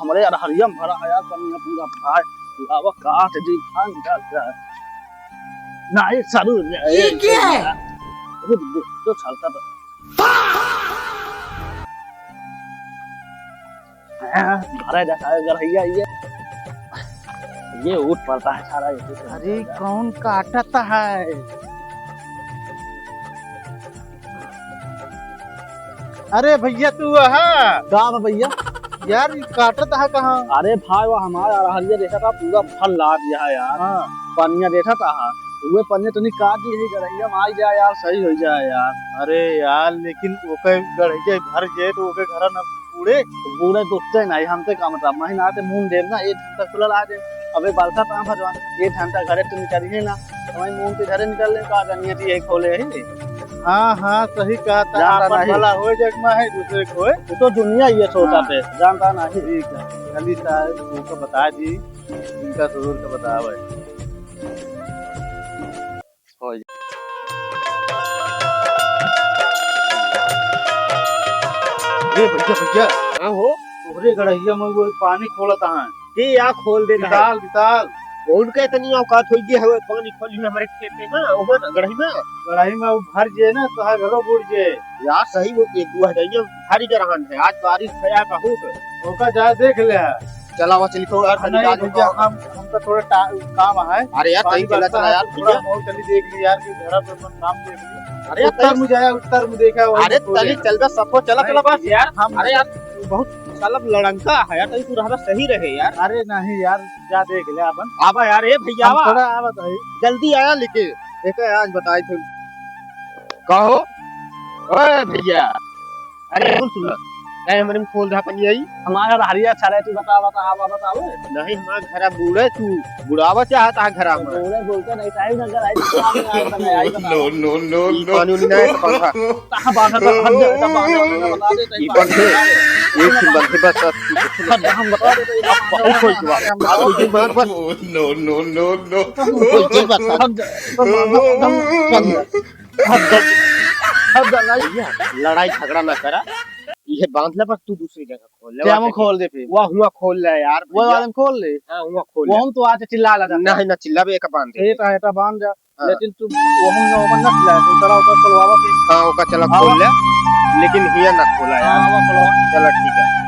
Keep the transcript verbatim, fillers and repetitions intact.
हमरे अरहरिया में भरा है यार, पनिया पूरा भाई, लावा काट दी, भांग डाल जाए। नहीं, सरू, ये क्या है? रुक, रुक, तो चलता तो। हाँ, भरा जाता है गड़हिया ये। ये उठ पड़ता है सारा, ये तो अरे, कौन काटता है? अरे भैया, तू अहा? का बा भैया? यार, ई काटत अहा कहाँ? अरे भाई, वो हमारा अरहरिया देखा था, पूरा फल लाद दिया है यार। हाँ। पनिया देखा था, हाँ। उहे पनिया तनी काट दी है, गड़हिया में आई जाए यार, सही हो जाए यार। अरे यार, लेकिन ओके गड़हिया भर जाए तो ओके घरा न बूड़े? बूड़े तो उठते नहीं, हमसे का मतलब, महीना आते मून देव ना, एक घंटा खुला ला दे। अबे बरसात ना भजवान, एक घंटा घरे तो निकलिए ना, हमारी मून के घरे निकल ले, का जानिए थी यही खोले है। हाँ, हाँ, सही कहा था, जानता आपन नहीं। भला हो जग में है, दूसरे को है। वो तो दुनिया ये सोचा हाँ। पे, जानता नहीं। ठीक है, चली साहब, उनको बता दी, इनका ससुर का बतावे। हो जा। ए भैया, भैया। हाँ हो। तोहरे गड़हिया में वो पानी खोलत हैं। के या खोल देत है? विशाल, विशाल। कौन के इतनी औकात होई गई है, पानी खोली हमरे खेते में, ओहर गड़ही में? गड़ही में वो भर जे ना, तो हर घरो बूड़ जे। यार सही वो एक दो हजारिया भारी गरहन है, आज बारिश भया बहुत। ओका जा देख ले। चला, वहाँ चली तो यार, नहीं, तनी भैया, हम, हमका थोड़ा टा-, काम है। अरे यार, पानी तनी चला, बरसा चला है, यार, तो थोड़ा भैया। बहुत जल्दी देख ली यार, कि घर पर अपन काम देख ली। अरे यार, उत्तर तनी मुझे आया, उत्तर मुझे देखा, वही अरे, तो तनी ले। चल बे, सबको चला, नहीं, चला, बस। यार, हम अरे यार, बहुत साला लड़ंका है यार, तनी तू रहबा सही रहे यार। अरे नहीं यार, जा देख ले अपन। आवा यार, ए भैया, हम आवा। थोड़ा आवत है। जल्दी आया, लेके एक आज बताई थे। कहो, ओए भैया, अरे, सुन, सुन। काहे हमरे में खोल रहा पनिया ई? हमारा रहरिया अच्छा रहे, तू बता, बता, आवा, बताओ। नहीं, हमारा घरा बूड़े, तू बुड़ावा चाहता है घरा में। बूड़े बोलते नहीं, साहब, ना कराई, तो सामने आए, तो नहीं आई, बताओ। No, no, no, ई no। पानी उनी नहीं, तो पंखा। कहाँ बांधा था? हट जा, हट जा, बांधा, बांधा, बता दे, तो ई ई बंधे, बंधे। ये फिर बंधे, बस, बस, तू कुछ हट जा, हम बता देते, ये अब बांधा, बहुत होई बांधा, बात। हम बता अब देते। कुछ बात, बस। No, no, no, no। कोई के बस। हट जा, तो बांधा, बांधा, बांधा। हट जा, हट जा, नहीं। भैया, लड़ाई झगड़ा ना करा। ये बांध ले, बस तू दूसरी जगह खोल ले, क्या वहाँ हम पे। खोल दे फिर? वह हुआ खोल ले यार, वो भैया। वाले में खोल ले। हाँ, हुआ खोल वो ले। हम तो आज चिल्ला लगा। नहीं, ना चिल्ला बे, एक बांध दे। ये तो है, तो बांध जा। हाँ। लेकिन तू वो हम ना, हम ना चिल्ला, तू चला उधर खोलवावा के। हाँ, ओका चला हाँ। खोल ले, लेकिन हिया ना खोला यार। हाँ, वो खोलवा। चला ठीक है।